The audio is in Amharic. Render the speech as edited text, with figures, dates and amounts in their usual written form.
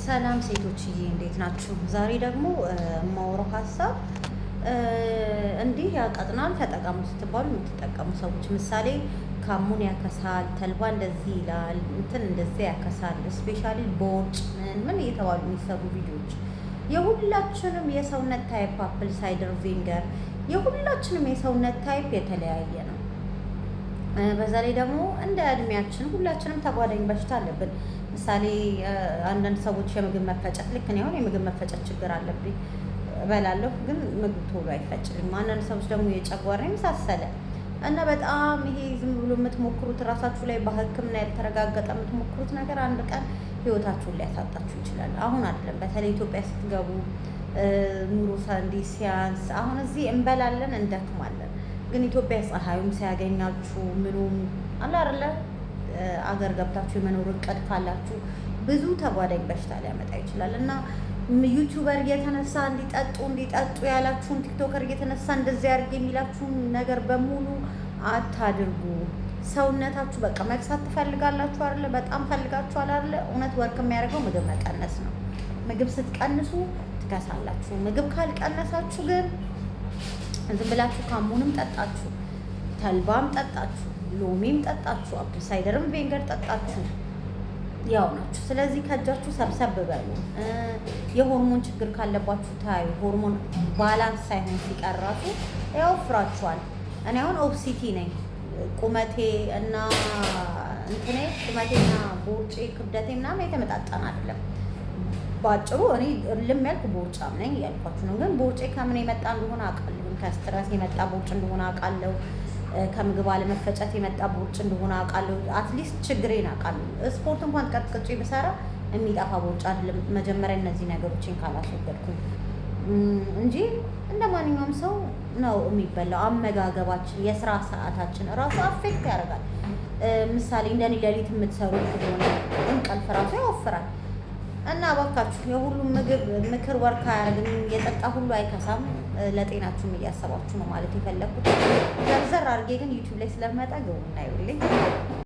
ሰላም ሴቶችዬ፣ እንዴት ናችሁ? ዛሬ ደግሞ የማወራው ሀሳብ እንዲህ ያቀጥናል ተጠቀሙ ስትባሉ የምትጠቀሙ ሰዎች፣ ምሳሌ ካሙን ያከሳል፣ ተልባ እንደዚህ ይላል፣ እንትን እንደዚህ ያከሳል፣ especially ቦርጭ ምን ምን እየተባሉ የሚሰሩ ቪዲዮዎች፣ የሁላችንም የሰውነት type፣ apple cider vinegar፣ የሁላችንም የሰውነት type የተለያየ ነው። በዛ ላይ ደግሞ እንደ እድሜያችን ሁላችንም ተጓዳኝ በሽታ አለብን። ምሳሌ አንዳንድ ሰዎች የምግብ መፈጨት፣ ልክ እኔ አሁን የምግብ መፈጨት ችግር አለብኝ። እበላለሁ ግን ምግብ ቶሎ አይፈጭልኝም። አንዳንድ ሰዎች ደግሞ የጨጓራ የመሳሰለ። እና በጣም ይሄ ዝም ብሎ የምትሞክሩት፣ ራሳችሁ ላይ በሕክምና ያልተረጋገጠ የምትሞክሩት ነገር አንድ ቀን ህይወታችሁን ሊያሳጣችሁ ይችላል። አሁን አይደለም፣ በተለይ ኢትዮጵያ ስትገቡ ኑሮ እንዲህ ሲያንስ፣ አሁን እዚህ እንበላለን እንደክማለን፣ ግን ኢትዮጵያ ፀሐዩም ሲያገኛችሁ ምኑም አለ አይደለ፣ አገር ገብታችሁ የመኖር እቅድ ካላችሁ ብዙ ተጓዳኝ በሽታ ሊያመጣ ይችላል። እና YouTuber እየተነሳ እንዲጠጡ እንዲጠጡ ያላችሁን፣ TikToker እየተነሳ እንደዚህ አድርግ የሚላችሁን ነገር በሙሉ አታድርጉ። ሰውነታችሁ በቃ መክሳት ትፈልጋላችሁ አይደለ? በጣም ፈልጋችኋል አይደለ? እውነት work የሚያደርገው ምግብ መቀነስ ነው። ምግብ ስትቀንሱ ትከሳላችሁ። ምግብ ካልቀነሳችሁ ግን ዝም ብላችሁ ካሙንም ጠጣችሁ፣ ተልባም ጠጣችሁ፣ ሎሚም ጠጣችሁ፣ apple cider ም vinegar ጠጣችሁ ያው ናችሁ። ስለዚህ ከእጃችሁ ሰብሰብ በሉ። የሆርሞን ችግር ካለባችሁ ታዩ። ሆርሞን balance ሳይሆን ሲቀር ራሱ ያወፍራችኋል። እኔ አሁን obesity ነኝ። ቁመቴ እና እንትኔ፣ ቁመቴና ቦርጬ ክብደቴ ምናምን የተመጣጠነ አይደለም። በአጭሩ እኔ እልም ያልኩ ቦርጫም ነኝ እያልኳችሁ ነው። ግን ቦርጬ ከምን የመጣ እንደሆነ አውቃለሁ። ከ stress የመጣ ቦርጭ እንደሆነ አውቃለሁ። ከምግብ አለመፈጨት የመጣ ቦርጭ እንደሆነ አውቃለሁ። At least ችግሬን አውቃለሁ። ስፖርት እንኳን ቀጥቅጬ ብሰራ የሚጠፋ ቦርጭ አይደለም። መጀመሪያ እነዚህ ነገሮችን ካላስወገድኩኝ እንጂ እንደ ማንኛውም ሰው ነው የሚበላው። አመጋገባችን፣ የስራ ሰዓታችን እራሱ affect ያደርጋል። ምሳሌ እንደኔ ሌሊት የምትሰሩ ከሆነ እንቅልፍ ራሱ ያወፍራል። እና እባካችሁ የሁሉም ምግብ ምክር work አያደርግም። የጠጣ ሁሉ አይከሳም። ለጤናችሁም እያሰባችሁ ነው ማለት የፈለኩት። ዘርዘር አድርጌ ግን YouTube ላይ ስለመጣ ገቡና ይውልኝ።